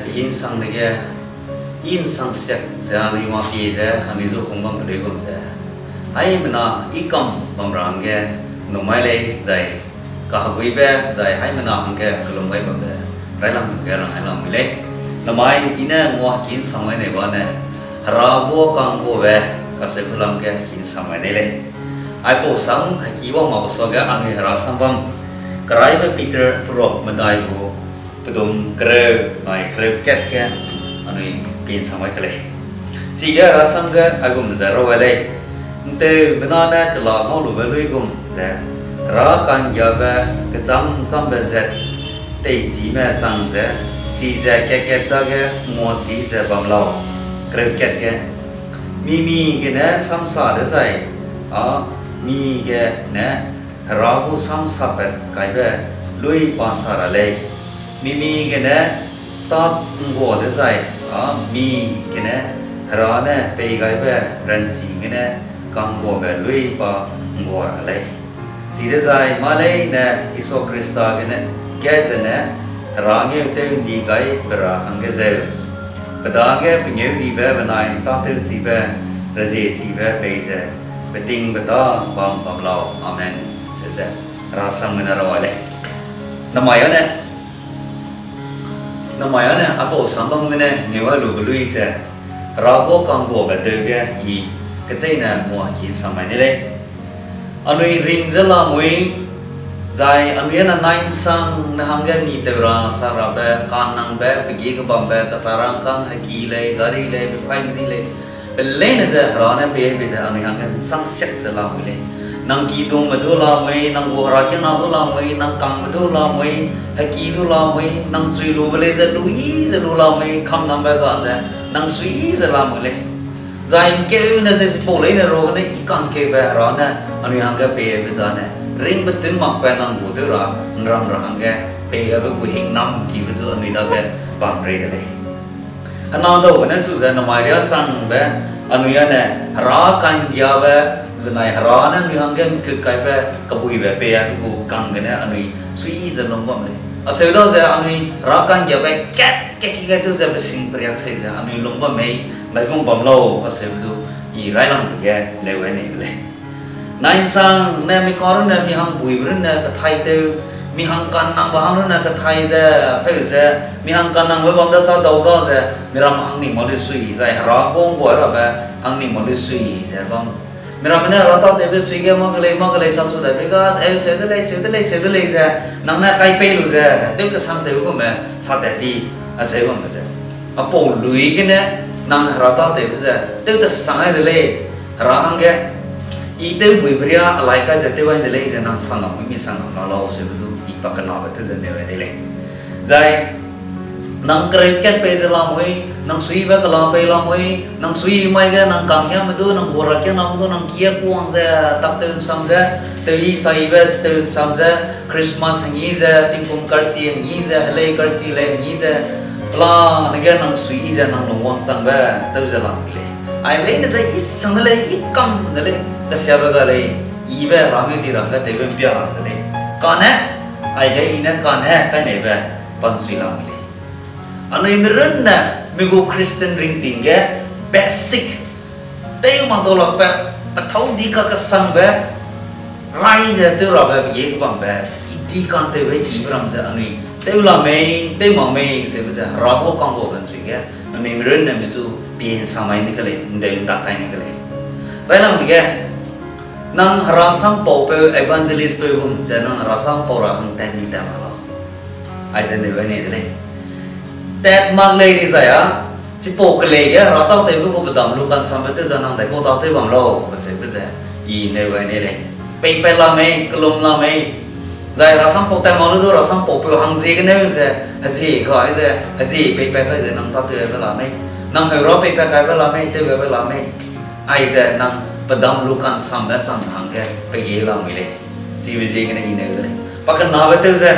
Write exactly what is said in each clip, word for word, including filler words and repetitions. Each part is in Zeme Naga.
Ki nsang dege, i nsang siak ze anui mâ pie ze anui zu hung bambe luigum ze, haimena i kam bam ra hangge numai lei zai, kaheguibe zai haimena hangge kellum gai bambe railangbe ge rang ai lamui lei. Namai i ne ngua ki nsang mai nei bane, Hera gu ka'ngguabe kaseu gu lam ge ki nsang mai nei lei. Aipau sam heki wang makbe suage anui Hera sam bam, Keraibe Peter peruak medai gu pedum kereu nai kereu kat ge anui pie nsang mai ke lei. Chige Hera sam ge aigum ze raw gai lei: Nteubena ne kela ngau lube luigum ze, Hera ka'nggiabe kechâm chambe zat teichime chang ze, chize kat-kat dage nguachi ze bam lau. Kereu kat ge, mi-mi gene samsa dezai, a mi gene Hera gu samsapat kaibe luî pa sa ra lei. Mi-mi gene tâ ’nggua dezai, a mi gene Hera ne pei gaibe ranchi gene ka'ngguabe luî pa ’nggua ra lei. Chidezai mâ leine Isua Khrista gene, ge zene Hera ngeutew ’ndi gai be ra hangge zeu, pe dage pengêudibe benai tâtewchibe, reziechibe peize, betingbeta bam bam lau. Amen. Seu ze Hera sam gene raw gai lei. Namai â ne, namai â ne aipau sam bam gene ngeu gai lube luî ze, Hera gu ka'ngguabe deu ge i kecheîne nguaki nsang mai de lei. Anui ring ze lamui, zai anui â ne nai ’nsangne hangge mi tew ra sa rabe, ka'nnangbe, pe gie kebambe, kachâ rangkâng, heki lei, gari lei, pephaîme di lei, pe leine ze Hera ne pei bei ze anui hangge ’nsang siak ze lamui lei. Nang kidungme du lamui, nang gu herakiangna du lamui, nang kangme du lamui, heki du lamui, nang chui lube lei ze luî ze lu lamui, kamnambe ga ze nang suiyi ze lamui lei. Zai ’ngkeune ze chipau leine ruagene i ka'ngkeube Hera ne anui hangge peibe zane, ringbe tew makbe nang gu tew ra, ’nram ra hangge pei gabe gu hingnam kibe zu anui dage bam rei de lei. Hena dau gene chu ze namai riâ changbe, anui â ne Hera ka'nggiabe, benai Hera ne anui hangge ’ngkut kaibe, kebuibe pei aibe gu kang gene anui suiyi ze lung bam lei. Acheu daze anui Hera ka'nggiabe kat kat ki gai tew ze besing periak sei ze anui lung bam mei, ndaigum bam lau, acheube du i railangbe ge leu gai nei be lei. Nai ’nsangne mi ka runne, mi hang buibe runne kathai tew, mi hang ka'nnangbe hang runne kathai ze, peu ze, mi hang ka'nnangbe bam da sa dau daze, miram hangning ma lu sui zai Hera gu ’nggua rabe hangning ma lu sui ze bam. Miramme ne Hera tâtewbe sui ge mâ kelei, mâ kelei sa chu dai bei ga, eu seu de lei, seu de lei, seu de lei ze, nang ne kai pei lu ze tew kesang tew gume sa tat di, acheu bambe ze, apau luî gene nang Hera tâtewbe ze tew tesang ai de lei, Hera hangge i tewbuibe riâ alai kai ze tew ai de lei ze nang sangam mi sangam la lau, seube du i pakenabe tew ze neu ai de lei. Zai nang kereu kat pei ze lamui, nang suiyibe kela pei lamui, nang suiyi mai ge nang kanghiame du, nang gu herakiangname du, nang ki â kuang ze, tak tew ’nsam ze, tew i saibe tew ’nsam ze, Christmas hengî ze, tingkum karchi hengî ze, helei karchi lei hengî ze, pelane ge nang suiyi ze nang lungwangchangbe tew ze lamui lei. Ai leine ze i chang de lei, i kam de lei, kesiabe ga lei, ibe Hera ngeu di ra hangge tewbe ’mpia de lei. Kane, aige i ne kane kaineibe pa ’nsui lamui lei. Anui mi runne, mi gu Christian ringting ge basic tew mak dau lakbe, pethâu di kakesangbe, rai ze tew rabe pe gie kebambe, i di ka'ntewbe ibe ram ze anui tew la mei, tew mak mei seube ze Hera gu ka'ngguabe ’nsui ge, anui mi runne mi chu pie ’nsa mai ni ke lei, ’ndeu ’nda kai ni ke lei. Railangbe ge, nang Hera sampaupeu, evangelist peu gum ze nang Hera sampau ra hang tat mi tat mak lau. Aize neu gai nei de lei. Tat mak lei dizai â, chipau kelei ge Hera tâtewbe gu pedam lu ka'nsambe tew ze nang daikau tâtew bam lau, kaseube ze, i neu gai nei lei. Peipat la mei, kellum la mei. Zai Hera sampau tat mak lu du Hera sampaupeu hang ziegene ze, hezie gai ze, hezie peipat kai ze nang tâtewbe la mei. Nang heu ra peipat kaibe la mei, tewbe la mei. Aize nang pedam lu ka'nsambe chang hangge pe gie lamui lei. Chibe ziegene i neu de lei. Pakenabe tew ze,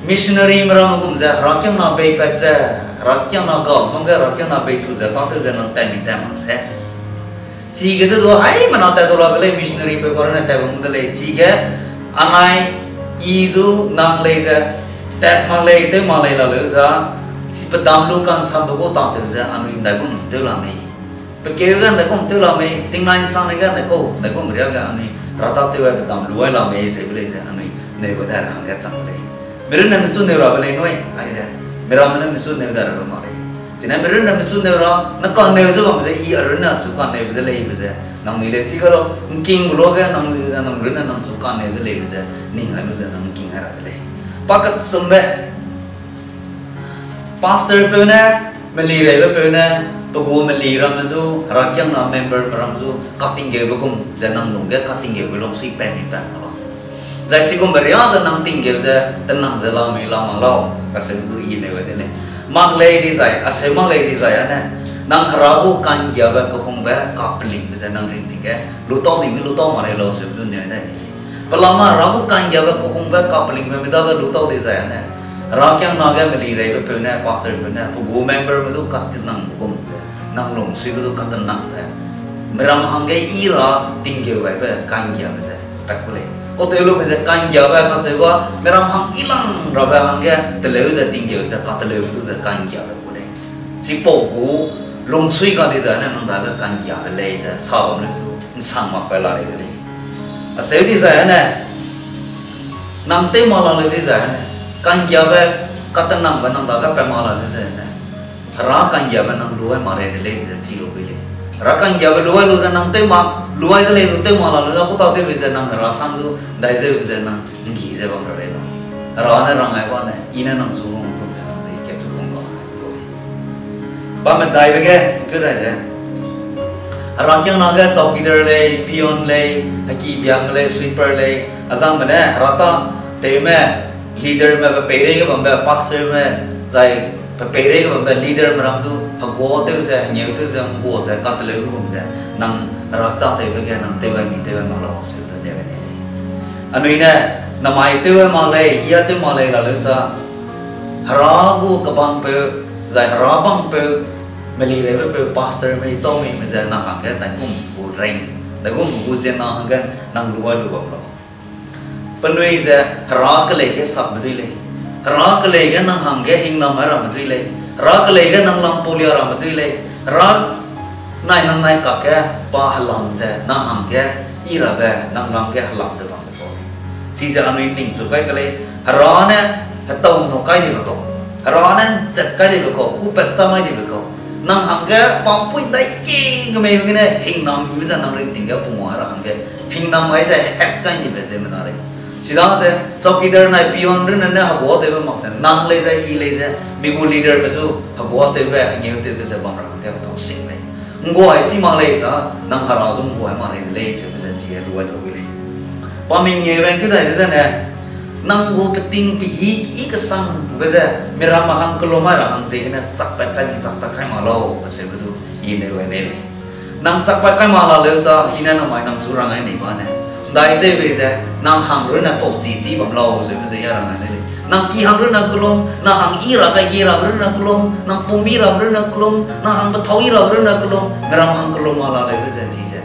missionaryme ramme gum ze, herakiangna beipat ze, herakiangna gau, hangge herakiangna beichu ze, tâtew ze nang tat mi tat mak se. Chige ze du haimena tat dau la de lei, missionarypeu karune tat bam gu de lei. Chige anai i zu nang lei ze, tat mak lei, tew mak lei laleu za, Chi pedam lu ka'nsambe gu tâtew ze anui ndaigum tew la mei. Pekeu ge ndaigum tew la mei, tingnai nsang ne ge ndaigum, ndaigum ria ge anui rata tew ai pedam lu ai la mei ze be lei ze anui neu gu dai ra hangge chang lei. Mirunne michu neu rabe lei nui, aize. Miramme ne michu neu dai rabe mak lei. Chine mirunne michu neu ra, ne kaneu ze bam ze i arunne achu kaneu de lei be ze. Nangnui le chi ga lo, ngking bu lo ge nangnui, nangnui ne nang chu kaneu de lei be ze. Ning ai lu ze nang ngking ai ra de lei. Pa kachumbe. Pastor peu ne, meli reibe peu ne, pe gu meli ramme zu, herakiangna member me ram zu, katinggeube gum, ze nang lung ge katinggeube lungsui pemi pa ma la. Zai chigumbe ria ze nang tinggeu ze, tenang ze la mei la ma lau, kaseu du i neu de lei. Mak lei dizai, aseu mak lei dizai ane, nang hera gu ka'nggiabe kehungbe kapelingbe ze nang ringting ge, lutau dingme lutau ma rei lau seu du neu dai ni lei. Pelama hera gu ka'nggiabe kehungbe kapelingbe mi dage lutau dizai ane, herakiangna ge meli reibe peu ne, pastor peu ne, pe gu member me du katenangbe gum ze, nang lungsui ge du katenangbe. Miram hangge i ra tinggeu gaibe ka'nggiabe ze, pat ku lei. Katew lume ze ka'nggiabe kacheube, miram hang i lang rabe hangge teleu ze tinggeu ze, kateleube du ze ka'nggiabe ku lei. Chipau gu lungsui ga dizai ne nang dage ka'nggiabe lei ze, sa bam lei zu, nsang makbe la rei de lei. Aseu dizai ne, nang tew mak la leu dizai ne, ka'nggiabe, katenangbe nang dage pat mak la leu ze ne, hera ka'nggiabe nang luai mak rei de lei be ze chi lu bui lei. Hera ka'nggiabe luai lu ze nang tew mak, luai de lei lu tew mak la leu la ku tâtewbe ze nang hera sam du, dai zeu be ze nang nggi ze bam ra rei lau. Hera ne rang ai ba ne, i ne nang chu wang du ze nang rei kat chu wang la lu lei. Pa medaibe ge, keu dai ze. Herakiangna ge chowkidar lei, peon lei, heki biakme lei, sweeper lei, azangbe ne, hera tâtewme, leader me, pe peirei ge bambe, pastor me, zai pe peirei ge bambe, leader me ram du, heguâtew ze, hengeutew ze, nggua ze, kateleu lu gum ze, nang hera tâtewbe ge, nang tew gai mi tew gai mak lau, seu du neu ne lei. Anui ne, namai tew gai mak lei, i a tew mak lei la leu sa, hera gu kebangpeu, zai hera bangpeu, meli reibe peu, pastor mei, chau mei me ze, nang hangge, ndaigum gu reign, ndaigum gu ziemmena hangge, nang luai lu bam lau. Penui ze hera kelei ge sapme dui lei. Hera kelei ge nang hangge hingnam ai ramme dui lei. Hera kelei ge nang lam paulia ramme dui lei. Hera nai nang nai kakge pa helam ze nang hangge i rabe nang lam ge helam ze bambe kau lei. Chize anui ningchu kai ke lei, hera ne hetau ’nnau kai dibe kau, hera ne ’nzet kai dibe kau, kupat cham ai dibe kau, nang hangge pampui ’ndai ki kemeibe gene hingnam ibe ze nang ringting ge pungwang ra hangge hingnam ai ze het kai dibe ziemmena lei. Chidaze, chowkidar nai peon runne ne heguâtewbe mak ze, nang lei ze, i lei ze, mi gu leaderme zu heguâtewbe, hengeutew ze bam ra hangge petau sing lei. Nggua ai chi mak lei sa, nang hera zu nggua ai mak rei de lei, seube ze chi ai luai dau wi lei. Pa mengeu bang keu dai de zene, nang gu peting pehî i kesangbe ze, miramme hang kelum ai ra hang ziegene chakpat kai mi chakpat kai mak lau, seube du i ne gai nei lei. Nang chakpat kai mak la leu sa, i ne namai nang su rang ai nei ba ne. ’Ndaitewbe ze, nang hang runne pau chi chi bam lau, seube ze i a rang ai nei lei. Nang ki hang runne kelum, nang hang i ra kai ki rabe runne kelum, nang pum i rabe runne kelum, nang hang pethâu i rabe runne kelum, miram hang kelum mak la leu ze chize.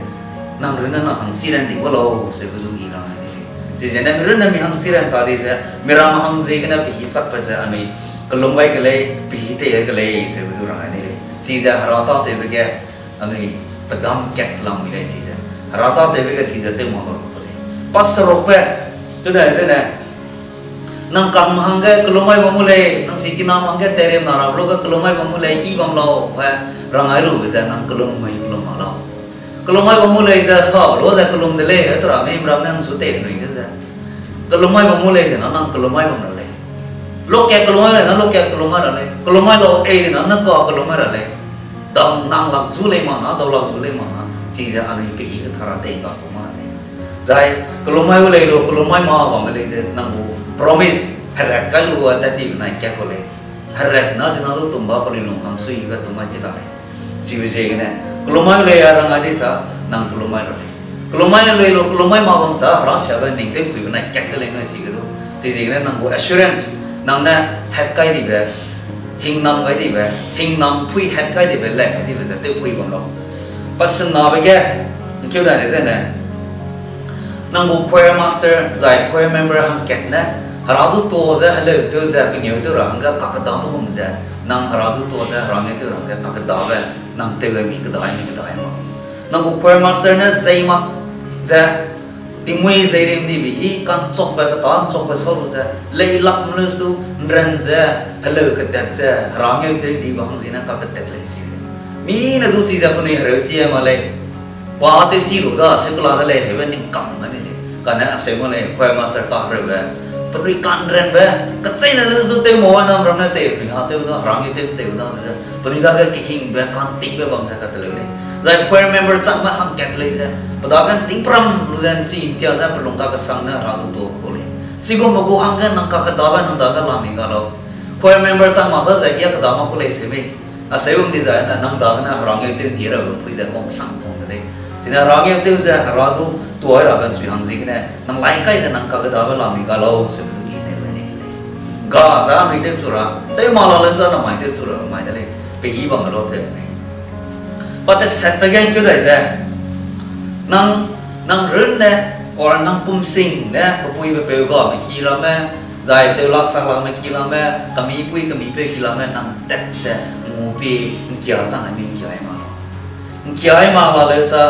Nang runne nang hang chi ran di ba lau, seube du i rang ai nei lei. Chize ne mi runne mi hang chi ran ta di ze, miram hang ziegene pehî chakpat ze anui kelum gai ke lei, pehî tei gai ke lei, seube du rang ai nei lei. Chize hera tâtewbe ge, anui pedam kat lam mi lei chize. Hera tâtewbe ge chize tew mak lau lu lei. Pa serukbe, keu dai zene, nang kam hangge kelum ai bam gu lei, nang sikinam hangge terem na rabe lu ge kelum ai bam gu lei, i bam lau, he, rang ai lube ze nang kelum mai kelum mak lau. Kelum ai bam gu lei ze sa lu ze kelum de lei, he, tera mei miram ne nang su tei nui de ze. Kelum ai bam gu lei zena nang kelum ai bam ra lei. Lokat kelum ai lei na lokat kelum ai ra lei. Kelum ai lau ei zena nang ka kelum ai ra lei. Dau nang lak zu lei mak na, dau lak zu lei mak na, chize anui pehî kethara tei ngga ku mak ra lei. Zai kelum ai gu lei lu, kelum ai mak bam lei ze nang gu promise, herat kai lu gu tat ti benai kat ku lei. Herat na zena du tumba pali lung hang suibe tum ai chi la lei. Chibe ziegene, kelum ai lei a rang ai di sa, nang kelum ai ra lei. Kelum ai lei lu, kelum ai mak bam sa, herasiabe ning tewpui benai kat te lei nui chige du. Chiziegene nang gu assurance, nang ne hat kai dibe, hingnam gai dibe, hingnam pui hat kai dibe, lak kai dibe ze tewpui bam lau. Pasenabe ge, nkeu dai de zene, nang gu choir master, zai choir member hangkat ne, Hera du tuâ ze heleu tew ze pengeu tew ra hangge kakedabe gum ze, nang Hera du tuâ ze Hera ngeu tew ra hangge kakedabe, nang tew mi kedai mi kedai ma. Nang gu choir master ne zei mak ze, tingmui zei rim dibe hi ka'nchakbe keta 'nchakbe sa lu ze, leilak mlus du 'nran ze, heleu ketat ze, Hera ngeu tew dibe hang ziene kaketat lei si lei. Mi ne du chize penui hereu chi ai ma lei. Pa tewchi lu da, seu kela de lei, heube ning kam ma di lei. Kane aseu ma lei, choir master kahereube. Penui ka'nranbe, kecheîne lu zu tew mau nam ram ne tei, penui ha tew da, Hera ngeu tew cheu da, penui dage kehingbe, ka'ntingbe bam ze kateleu lei. Zai choir member changme hangkat lei ze, pe dage 'nting pram lu ze 'nchi 'ntia ze pe lung kakesang ne Hera du tuâ ku lei. Chigumbe gu hangge nang kakedabe nang dage la mi ga lau. Choir member chang mak da ze hia keda mak ku lei seu mei. Aseu bam di zai ne nang dagene Hera ngeu tew 'ndi rabe pui ze kong sang kong de lei. Chine Hera ngeu tew ze Hera du tuâ rabe 'nchui hang ziegene, nang lai kai ze nang kakedabe la mi ga lau seu du ki ne le ni lei. Ga za anui tew chu ra, tew mak la leu za namai tew chu ra mai de lei. Pehî bam lau tew lei. Pa tesatbe ge 'ngkeu dai ze, nang, nang runne, or nang pumsing ne, pepuibe peu gabe ki ramme, zai tew lak sak lakme ki ramme, kemipui kemipeu ki ramme, nang tat ze, ngupie, 'ngkia chang ai mi 'ngkia ai mak lau. 'Ngkia ai mak la leu za,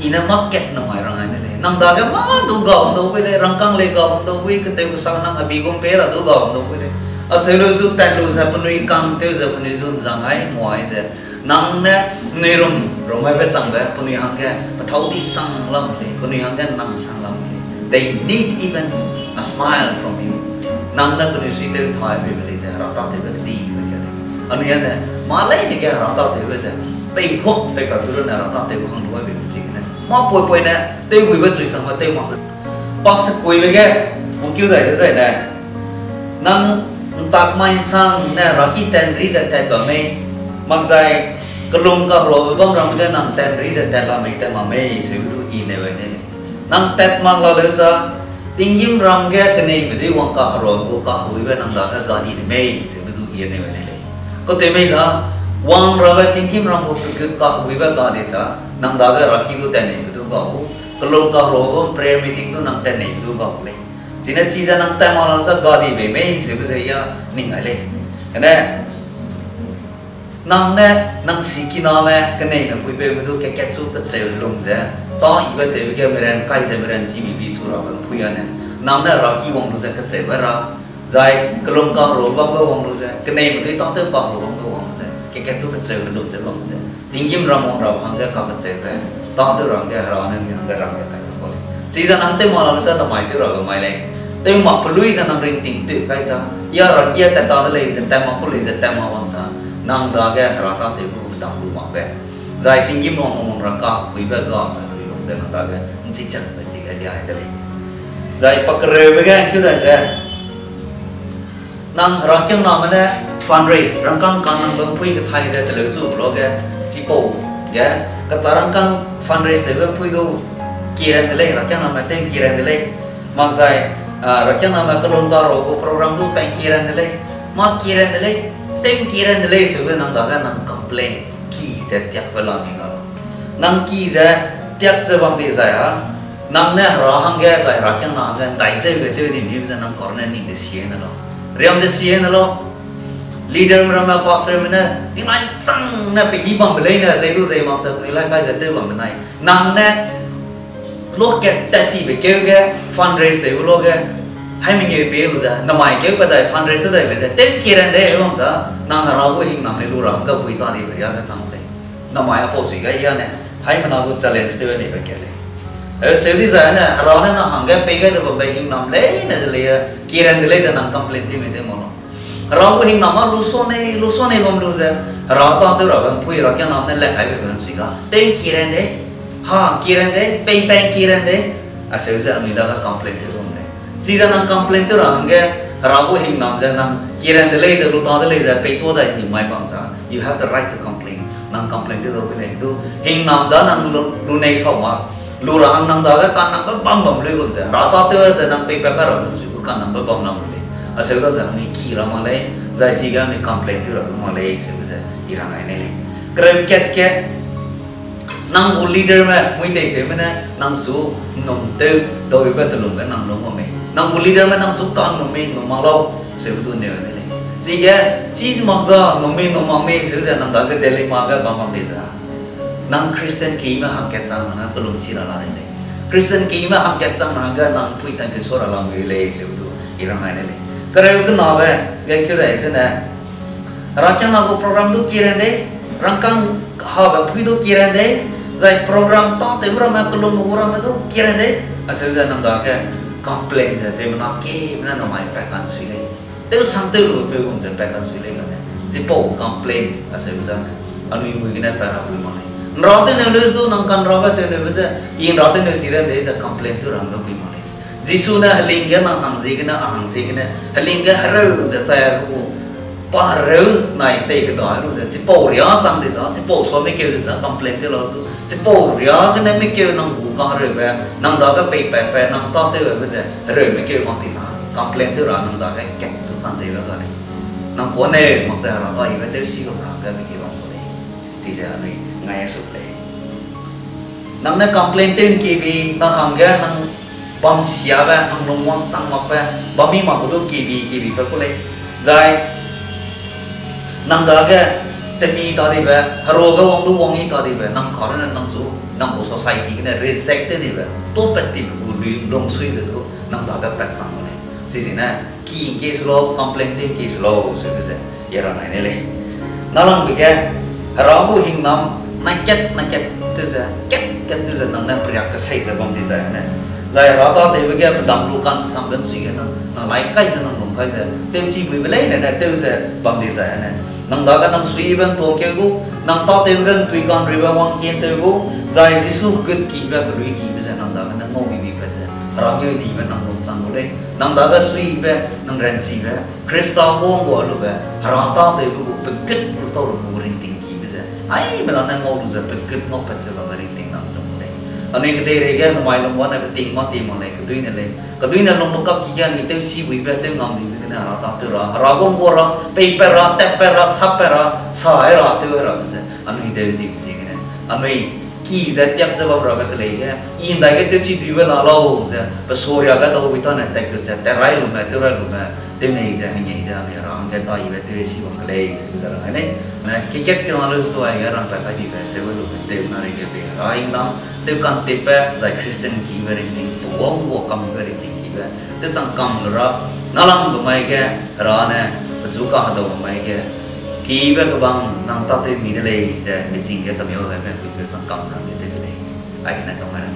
i ne market namai rang ai ne lei. Nang dage mâ du ga wang dau bui lei, rangkâng lei ga wang dau bui, ketew kesang nang abi gum pei ra du ga wang dau bui lei. Aseu lu zu tat lu ze penui kang tew ze penui zu 'nzang ai, ngua ai ze. Nang ne, 'nnui rum, rum aibe changbe, penui hangge, pethâu di sang lam lei, penui hangge nang sang lam lei. They need even a smile from you. Nang ne penui suitew thai beibe lei ze, Hera tâtewbe kedibe ka lei. Anui ane, mâ leine ge Hera tâtewbe ze, peihuak pei ka tu lu ne Hera tâtewbe hang lu ai beibe ziegene. Mâ poipoi ne, tewguibe chui sangbe tew mak ze. Pa sekuibe ge, 'ngkeu dai de zai ne. Nang 'ntak mai 'nsang ne Hera ki tat 'nri ze tat bam mei, makzai kelum kaheruabe bam ram ge nang tat 'nri ze tat la mei tat mak mei, seu du i ne wai ne lei. Nang tat mak la leu za, tinggîmram ge keneime dui wang kaheruabe gu kaheguibe nang dage ga di de mei, seu du i ne wai ne lei. Katew mei za, wang rabe tinggîmram gu pegut kaheguibe ga di za, nang dage Hera ki du tat neibe du ga gu, kelum kaheruabe bam prayer meeting du nang tat neibe du ga gu lei. Chine chize nang tat mak la za ga di bei mei, seube ze ya ning ai lei. Kane, nang ne, nang sikiname, keneime puipeume du kekat chu kecheu lum ze, tâ ibe tewbe ge meiran kai ze meiran chî bibi chu rabe mpui ane. Nang ne Hera ki wang lu ze kecheube ra, zai kelum kaheruabe bambe wang lu ze, keneime dui tâtew kaheruabe bambe wang lu ze, kekat tu kecheu lum ze bam ze. Tinggîmram wang rabe hangge kakecheube, tâtew ra hangge Hera ne mi hangge ram ge kaibe kau lei. Chize nang tew mak la lu za namai tew rabe mai lei. Tew mak pelui ze nang ringting tew kai za, ya Hera ki a tat ta de lei ze tat mak ku lei ze tat mak bam za, nang dage Hera tâtew gu dam lu makbe. Zai tinggîmram wang ra kaheguibe ga pe lui lung ze nang dage 'nchi changbe chige liai de lei. Zai pakereube ge 'ngkeu dai ze, nang herakiangname ne fundraise, rangkâng kanangbe mpui kethai ze teleu chu luage, chipau ge, kacha rangkâng fundraise tewbe mpui du kiran de lei, herakiangname tew kiran de lei. Makzai, ah, herakiangname kelum kaheruabe program du pa kiran de lei. Mâ kiran de lei, tew kiran de lei, seube nang dage nang complain ki ze tiakbe la mi ga lau. Nang ki ze tiak ze bam di zai a, nang ne Hera hangge zai herakiangna hangge 'ndai zeu ge tew di mibe ze nang kar ne ning de sie ne lau. Riam de sie ne lau. Leaderme ramme, pastorme ne, tingnai chang ne pehî bambe leine, zei du zei mak ze penui lai kai ze tew bambe nai. Nang ne, luakat tat tibe keu ge, fundraise tewbe luage, hai mengeu pie lu ze, namai keu pe dai fundraise te daibe ze, tew kiran de, bam za, nang Hera gu hingnam lei lu ra, ga pui ta dibe riage chang lei. Namai apau sui ga ya ne, haimena du challenge tew nibe ka lei. Heu seu di zai ne, Hera ne nang hangge pei gai de bambe hingnam leine ze lei, kiran de lei ze nang complain ti mei tew mak lau. Hera gu hingnam a lusuanei, lusuanei bam lu ze, Hera tâtew rabe mpui herakiangnam ne le kaibe bam sui ga, tew kiran de, ha kiran de, pei pei kiran de, aseu ze anui dage complain tew bam lei. Chize nang complain tew ra hangge, Hera gu hingnam ze nang kiran de lei ze, lu ta de lei ze, pei tuâ dai ni mai bam za, you have the right to complain. Nang complain tew dau ke lei du, hingnam za nang lu, lunei sau ma, lu ra hang nang dage kanangbe bam bam lui gum ze, Hera tâtew ze nang pei pa ka ra lu sui gu kanangbe bam lam lei. Aseu ga ze anui ki ra mak lei, zai chige anui complain tew ra du mak lei, seube ze i rang ai ne lei. Kereu kat ke, nang gu leaderme, mui teitewme ne, nang chu nnum tew, dauibe telungbe nang lung bam mei. Nang gu leaderme nang chu ka'nnum mei nnum mak lau, seube du neu de lei. Chige, chi mak za nnum mei nnum mak mei seu ze nang dage dilemma ge bam bam lei za. Nang Christian kime hangkat chang nang ge kellum si ra la lei. Christian kime hangkat chang nang ge nang pui tang kesua ra lamui lei seube du i rang ai de lei. Kereu kenabe ge keu dai zene, herakiangna gu program du ki ran dei, rangkâng habe pui du ki ran dei, zai program tâtewbe ramme kellum gu ramme du ki ran dei, aseu ze nang dage complain ze ziemmena kemena namai pat kan sui lei. Tewsang tew lube peu gum ze pat kan sui lei kane. Chipau complain aseu zane, anui mui gene pat ra bui mak lei. Nra tewneu leu du nang kanrabe tewneube ze, i nra tewneu si ran dei ze complain tew ra hangge bui mak lei. Jisu ne heling ge nang hang ziegene, a hang ziegene, heling ge hereu ze chai a gu, pa hereu nai tei keda lu ze, chipau riâ chang di za, chipau sua mikeu di za complain tew lau du, chipau riâ gene mikeu nang gu kahereube, nang dage peipatbe, nang tâtewbe ze, hereu mikeu mak ti na, complain tew ra nang dage kat du kanzeibe ga lei. Nang kuâ ne mak ze hera tâ ibe tewsi bam ra hangge peki bam gu lei. Chize anui ngai a su lei. Nang ne complain tew nkibi, nang hangge nang bam siabe, nang lungwang chang makbe, bam mi mak gu du kibi, kibibe ku lei. Zai, nang dage temi ta dibe, heruage wang du wang i ta dibe, nang karune nang zu, nang gu society gene reject tew dibe, tâpat tibe gu lui lungsui ze du, nang dage pat chang gu lei. Chizene, ki ngkie su lau, complain tew ngkie su lau, seube ze, i rang ai ne lei. Nalangbe ge, hera gu hingnam, nai kat, nai kat tew ze, kat, kat tew ze, nang ne periak kesei ze bam di zai ne. Zai hera tâtewbe ge, pedam lu kansambe mchui ge nang, nang lai kai ze, nang lung kai ze, tewsibuibe leine ne tew ze bam di zai ne. Nang dage nang suibe ntuakeu gu, nang tâtewbe ge ntui kanribe wangkien tew gu, zai Jisu gut kibe, pelui kibe ze nang dage ne ngau bibibe ze, hera ngeudibe nang lung chang gu lei. Nang dage suibe, nang ranchibe, Khrista guang gua lube, hera tâtewbe gu pegut lu tau lu gu ringting kibe ze, aime la ne ngau lu ze pegut ngaupat ze bambe ringting nang chang gu lei. Anui kedeirei ge namai lungba ne beting mâ ti mak lei, keduine lei. Keduine lungbe kap ki ge anui tewsibuibe, tew ngam dibe gene hera tâtew ra, hera guang gua ra, peipat ra, tatpat ra, sappat ra, sa ai ra, tew ai rabe ze, anui deu dibe ziegene, anui ki ze tiak ze bam rabe kelei ge, i ndaige tewchiduibe la lau ze, pe sua riage dau bui tâne tatgut ze, tat rai lume, tew rai lume, tew nei ze, hengei ze, anui hera hangge tâ ibe tew si bam kelei, ze gu ze rang ai lei. Ne, kikat kena lu tu aige rangpat kai dibe, seube lume, tew na reige pe, hera hingnam, tew kantipbe, zai Christian kibe ringting, pe guang gua kambe ringting kibe, tew chang kam lu ra, nalangbe mai ge, hera ne, pechu kahedau mai ge, kibe kebang nang tâtew mi de lei, ze, miching ge kamiau gaime puibe chang kam ra mi tew de lei. Aigene kam ra.